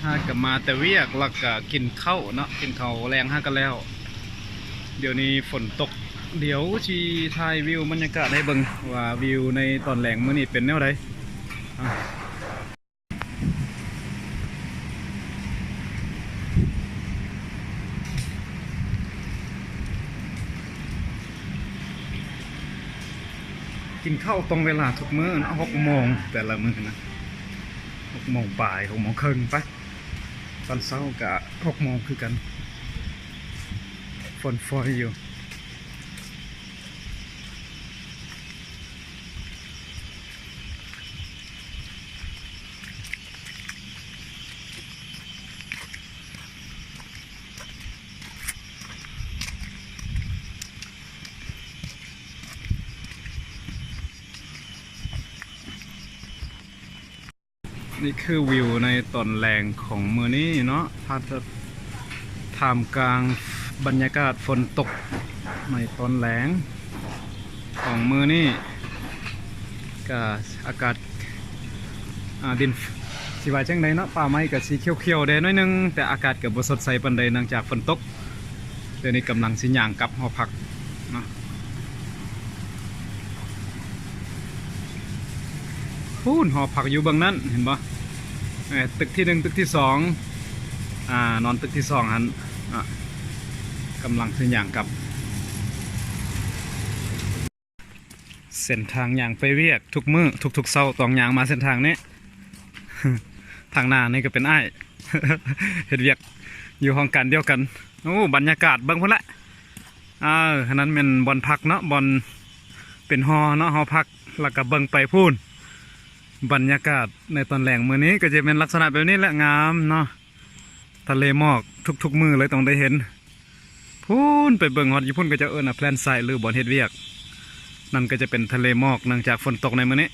ຫາກະມາແຕ່ວຽກ ແລ້ວກະກິນເຂົ້າເນາະ ກິນເຂົ້າແລງຫາກະແລ້ວ. ດຽວນີ້ຝົນຕົກ ດຽວຊິຖ່າຍວິວບັນຍາກາດໃຫ້ເບິ່ງ ວ່າວິວໃນຕອນແລງມື້ນີ້ເປັນແນວໃດ. ກິນເຂົ້າຕົງເວລາທຸກມື້ເນາະ ຫົກໂມງແຕ່ລະມື້ນະ ຫົກໂມງປາຍ ຫົກໂມງເຄິ່ງໄປ. ຕອນເຊົ້າກະຫົກໂມງຄືກັນ ຝົນຝອຍຢູ່. ນີ້ຄືວິວໃນຕອນແລງຂອງມື້ນີ້ເນາະ ທ່າມກາງບັນຍາກາດຝົນຕົກໃນຕອນແລງຂອງມື້ນີ້ ກະອາກາດ ອ່າ ດິນ ຊິວ່າຈັ່ງໃດເນາະ ປ່າໄມ້ກະຊິຂຽວໆແດ່ໜ້ອຍໜຶ່ງ ແຕ່ອາກາດກະບໍ່ສົດໃສປານໃດ ເນື່ອງຈາກຝົນຕົກ. ດຽວນີ້ກຳລັງຊິຍ່າງກັບຫໍພັກເນາະ ພຸ້ນ ຫໍພັກຢູ່ເບື້ອງນັ້ນ ເຫັນບໍ່ ເອີ ຕຶກທີໜຶ່ງ ຕຶກທີສອງ ອ່າ ນອນຕຶກທີສອງຫັ້ນ ອ່າ ກຳລັງຊິຍ່າງກັບ. ເສັ້ນທາງຍ່າງໄປວຽກທຸກມື້ ທຸກໆເຊົ້າຕ້ອງຍ່າງມາເສັ້ນທາງນີ້. ທາງໜ້ານີ້ກະເປັນອ້າຍ ເຮັດວຽກຢູ່ຫ້ອງການດຽວກັນ. ໂອ້ ບັນຍາກາດເບິ່ງພຸ້ນແຫຼະ ເອີ ອັນນັ້ນແມ່ນບ່ອນພັກເນາະ ບ່ອນເປັນຫໍເນາະ ຫໍພັກ ແລ້ວກະເບິ່ງໄປພຸ້ນ ບັນຍາກາດໃນຕອນແລງມື້ນີ້ກະຈະແມ່ນລັກສະນະແບບນີ້ແຫຼະ ງາມເນາະ. ທະເລໝອກທຸກໆມື້ເລີຍຕ້ອງໄດ້ເຫັນ. ພຸ້ນໄປເບິ່ງຮອດຢູ່ພຸ້ນ ເຂົາເຈົ້າເອີ້ນວ່າແພລນໄຊ ຫຼື ບ່ອນເຮັດວຽກ ນັ້ນກະຈະເປັນທະເລໝອກ ເນື່ອງຈາກຝົນຕົກໃນມື້ນີ້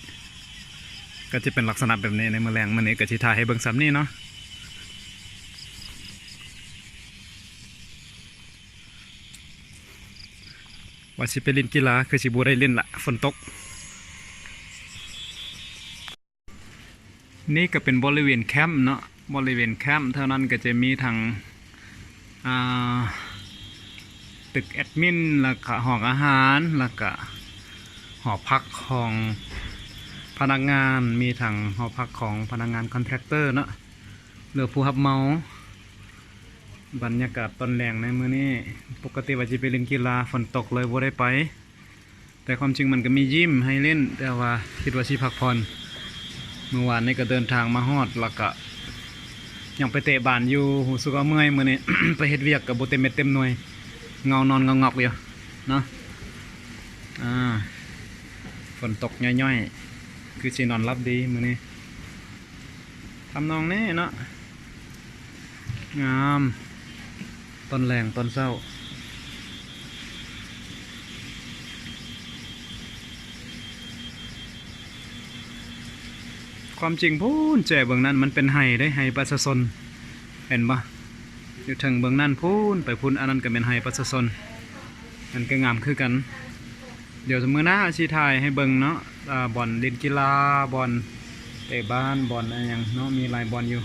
ກະຈະເປັນລັກສະນະແບບນີ້ໃນມື້ແລງ. ມື້ນີ້ກະຊິຖ່າຍໃຫ້ເບິ່ງສ່ຳນີ້ເນາະ ວ່າຊິໄປຫຼິ້ນກິລາ ຄືຊິບໍ່ໄດ້ຫຼິ້ນລະ ຝົນຕົກ. ນີ້ກະເປັນບໍລິເວນແຄມເນາະ ບໍລິເວນແຄມ ແຖວນັ້ນກະຈະມີທັງ ອ່າ ຕຶກແອດມິນ ແລ້ວກະຫ້ອງອາຫານ ແລ້ວກະຫໍພັກຂອງພະນັກງານ ມີທັງຫໍພັກຂອງພະນັກງານຄອນແທຣັກເຕີເນາະ ຫຼື ຜູ້ຮັບເໝົາ. ບັນຍາກາດຕອນແລງໃນມື້ນີ້ ປົກກະຕິວ່າຊິໄປຫຼິ້ນກິລາ ຝົນຕົກເລີຍບໍ່ໄດ້ໄປ. ແຕ່ຄວາມຈິງມັນກະມີຢິມໃຫ້ຫຼິ້ນ ແຕ່ວ່າຄິດວ່າຊິພັກຜ່ອນ. ມື້ວານນີ້ກະເດີນທາງມາຮອດ ແລ້ວກະຍັງໄປເຕະບານຢູ່ ຮູ້ສຶກວ່າເມື່ອຍມື້ນີ້ ໄປເຮັດວຽກກະບໍ່ເຕັມເມັດເຕັມໜ່ວຍ ເຫງົານອນເຫງົາງອກຢູ່ເນາະ. ອ່າ ຝົນຕົກຍ້ອຍໆ ຄືຊິນອນຫຼັບດີມື້ນີ້. ທຳນອງນີ້ເນາະ ງາມ ຕອນແລງຕອນເຊົ້າ. ຄວາມຈິງພຸ້ນ ແຈເບື້ອງນັ້ນມັນເປັນໄຮ່ເດ້ ໄຮ່ປະຊາຊົນ ເຫັນບໍ່ ຢູ່ເທິງເບື້ອງນັ້ນພຸ້ນ ໄປພຸ້ນ ອັນນັ້ນກະແມ່ນໄຮ່ປະຊາຊົນ ມັນກະງາມຄືກັນ. ດຽວມື້ໜ້າຊິຖ່າຍໃຫ້ເບິ່ງເນາະ ບ່ອນຫຼິ້ນກິລາ ບ່ອນເຕະບານ ບ່ອນອີ່ຫຍັງເນາະ ມີຫຼາຍບ່ອນຢູ່.